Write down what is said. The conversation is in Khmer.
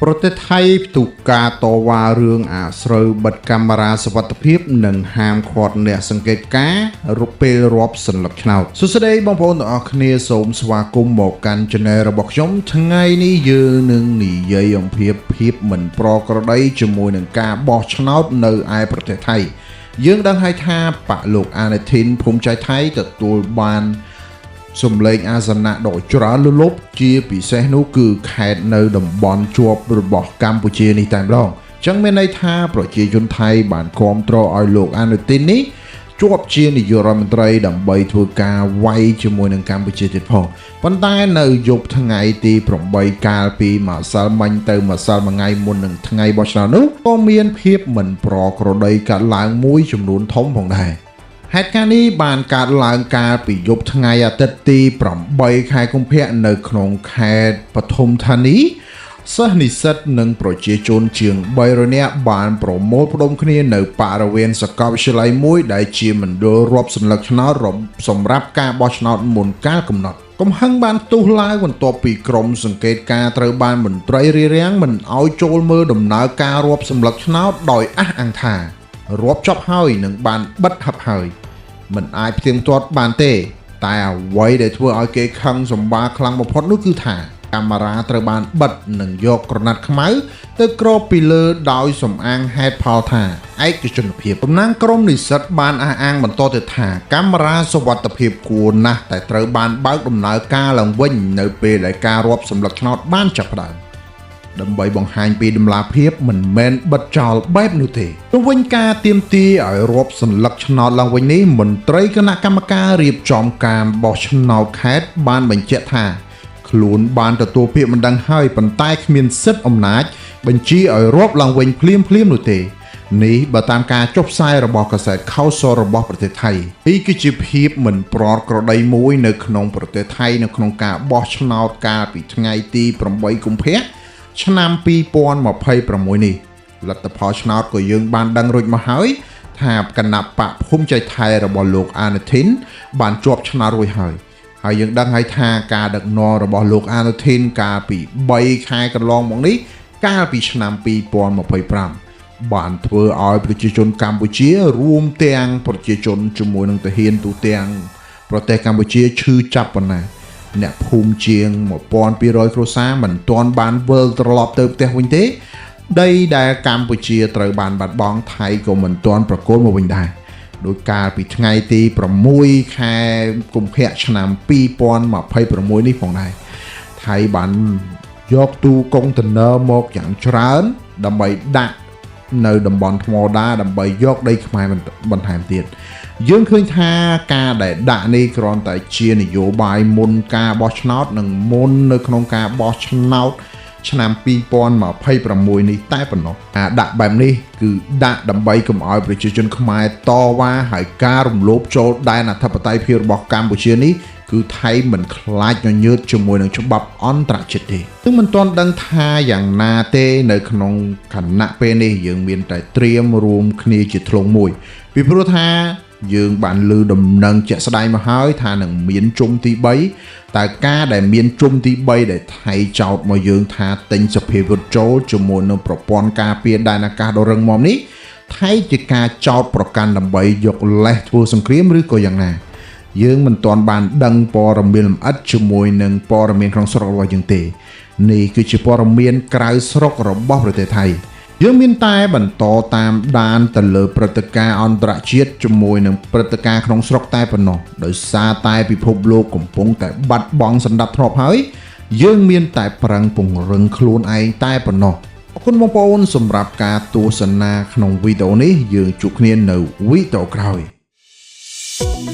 ប្រទេសថៃផ្ទុះការតវ៉ារឿងអាស្រូវបិទកាមេរ៉ាសុវត្ថិភាពនិងហាមឃាត់អ្នកសង្កេតការណ៍រពេលរាប់សន្លឹកឆ្នោតសួស្តីបងប្អូនទាំងអស់គ្នាសូមស្វាគមន៍មកកាន់ Channel របស់ខ្ញុំថ្ងៃនេះយើងនឹងនិយាយអំពីភាពមិនប្រក្រតីជាមួយនឹងការបោះឆ្នោតនៅឯប្រទេសថៃយើងដឹងហើយថាបកលោកអានុធីនភូមិចៃថៃទទួលបាន សំឡេងអាសនៈដ៏ច្រើនលើសលប់ជាពិសេសនោះគឺខេត្តនៅតំបន់ជាប់របស់កម្ពុជានេះតែម្ដងអញ្ចឹងមានន័យថាប្រជាជនថៃបានគាំទ្រឲ្យលោកអានុទីននេះជាប់ជានាយករដ្ឋមន្ត្រីដើម្បីធ្វើការវាយជាមួយនឹងកម្ពុជាទៀតផងប៉ុន្តែនៅយប់ថ្ងៃទី8កាលពីម្សិលមិញទៅម្សិលមួយថ្ងៃមុននឹងថ្ងៃបោះឆ្នោតនោះក៏មានភាពមិនប្រក្រតីកើតឡើងមួយចំនួនធំផងដែរ ហេតុការណ៍នេះបានកើតឡើងកាលពីយប់ថ្ងៃអាទិត្យទី8ខែកុម្ភៈនៅក្នុងខេត្តបឋមធានីសិស្សនិស្សិតនិងប្រជាជនជាង300នាក់បានប្រមូលផ្ដុំគ្នានៅបរិវេណសាកលវិទ្យាល័យមួយដែលជាមណ្ឌលរាប់សន្លឹកឆ្នោតសម្រាប់ការបោះឆ្នោតមុនកាលកំណត់កំហឹងបានផ្ទុះឡើងបន្ទាប់ពីក្រុមសង្កេតការណ៍ត្រូវបានមន្ត្រីរារាំងមិនឲ្យចូលមើលដំណើរការរាប់សន្លឹកឆ្នោតដោយអះអាងថារាប់ចប់ហើយនិងបានបិទហឹបហើយ មិនអាចផ្ទៀងផ្ទាត់បានទេ តែអ្វីដែលធ្វើឲ្យគេខឹងសម្បាខ្លាំងបំផុតនោះគឺថាកាមេរ៉ាត្រូវបានបិទនិងយកក្រណាត់ខ្មៅទៅគ្របពីលើដោយសំអាងហេតុផលថាឯកជនភាពតំណាងក្រុមនិស្សិតបានអះអាងបន្តទៅថាកាមេរ៉ាសុវត្ថិភាពគួរណាស់តែត្រូវបានបើកដំណើរការឡើងវិញនៅពេលដែលការរាប់សន្លឹកឆ្នោតបានចាប់ផ្ដើម ដើម្បីបង្ហាញពីតម្លាភាពមិនមែនបិទចោលបែបនោះទេទៅវិញការទៀមទាឲ្យរាប់សន្លឹកឆ្នោតឡើងវិញនេះមន្ត្រីគណៈកម្មការរៀបចំការបោះឆ្នោតខេត្តបានបញ្ជាក់ថាខ្លួនបានទទួលពាក្យបណ្ដឹងហើយប៉ុន្តែគ្មានសិទ្ធិអំណាចបញ្ជាឲ្យរាប់ឡើងវិញភ្លាមៗនោះទេនេះបើតាមការចុះផ្សាយរបស់កាសែតខោសរបស់ប្រទេសថៃនេះគឺជាភាពមិនប្រក្រតីមួយនៅក្នុងប្រទេសថៃនៅក្នុងការបោះឆ្នោតកាលពីថ្ងៃទី8កុម្ភៈ ឆ្នាំ2026នេះលទ្ធផលឆ្នោតក៏យើងបានដឹងរួចមកហើយថាគណបកភូមិចៃថៃរបស់លោកអានុធីនបានជាប់ឆ្នោតរួចហើយហើយយើងដឹងហើយថាការដឹកនាំរបស់លោកអានុធីនកាលពី3ខែកន្លងមកនេះកាលពីឆ្នាំ2025បានធ្វើឲ្យប្រជាជនកម្ពុជារួមទាំងប្រជាជនជាមួយនឹងទាហានទូទាំងប្រទេសកម្ពុជាឈឺចាប់ប៉ុណ្ណា អ្នកភូមិជាង1200គ្រួសារមិនទាន់បានវិលត្រឡប់ទៅផ្ទះវិញទេ ដីដែលកម្ពុជាត្រូវបានបាត់បង់ថៃក៏មិនទាន់ប្រគល់មកវិញដែរដោយកាលពីថ្ងៃទី6ខែកុម្ភៈឆ្នាំ2026នេះផងដែរថៃបានយកទូកុងតឺន័រមកយ៉ាងច្រើនដើម្បីដាក់នៅតំបន់ថ្មដាដើម្បីយកដីខ្មែរបន្ថែមទៀតយើងឃើញថាការដែលដាក់នេះគ្រាន់តែជានយោបាយមុនការបោះឆ្នោតនិងមុននៅក្នុងការបោះឆ្នោតឆ្នាំ2026នេះតែប៉ុណ្ណោះអាដាក់បែបនេះគឺដាក់ដើម្បីកុំឲ្យប្រជាជនខ្មែរតវ៉ាហើយការរំលោភចូលដែនអធិបតេយ្យភាពរបស់កម្ពុជានេះគឺថៃមិនខ្លាចញញើតជាមួយនឹងច្បាប់អន្តរជាតិទេនឹងមិនទាន់ដឹងថាយ៉ាងណាទេនៅក្នុងខណៈពេលនេះយើងមានតែត្រៀមរួមគ្នាជាធ្លុងមួយពីព្រោះថាយើងបានលើដំណឹងជាក់ស្ដែងមកហើយថានឹងមានជុំទី3តើការដែលមានជុំទី3ដែលថៃចោទមកយើងថាទិញសភាវុធចូលជាមួយនឹងប្រព័ន្ធការពារដែនអាកាសដ៏រឹងមាំនេះថៃជាការចោទប្រកាន់ដើម្បីយកលេសធ្វើសង្គ្រាមឬក៏យ៉ាងណាយើងមិនទាន់បានដឹងព័ត៌មានលម្អិតជាមួយនឹងព័ត៌មានក្នុងស្រុករបស់យើងទេនេះគឺជាព័ត៌មានក្រៅស្រុករបស់ប្រទេសថៃយើងមានតែបន្តតាមដានទៅលើព្រឹត្តិការណ៍អន្តរជាតិជាមួយនឹងព្រឹត្តិការណ៍ក្នុងស្រុកតែប៉ុណ្ណោះដោយសារតែពិភពលោកកំពុងតែបាត់បង់សន្តិភាពហើយយើងមានតែប្រឹងពង្រឹងខ្លួនឯងតែប៉ុណ្ណោះអរគុណបងប្អូនសម្រាប់ការទស្សនាក្នុងវីដេអូនេះយើងជួបគ្នានៅវីដេអូក្រោយ។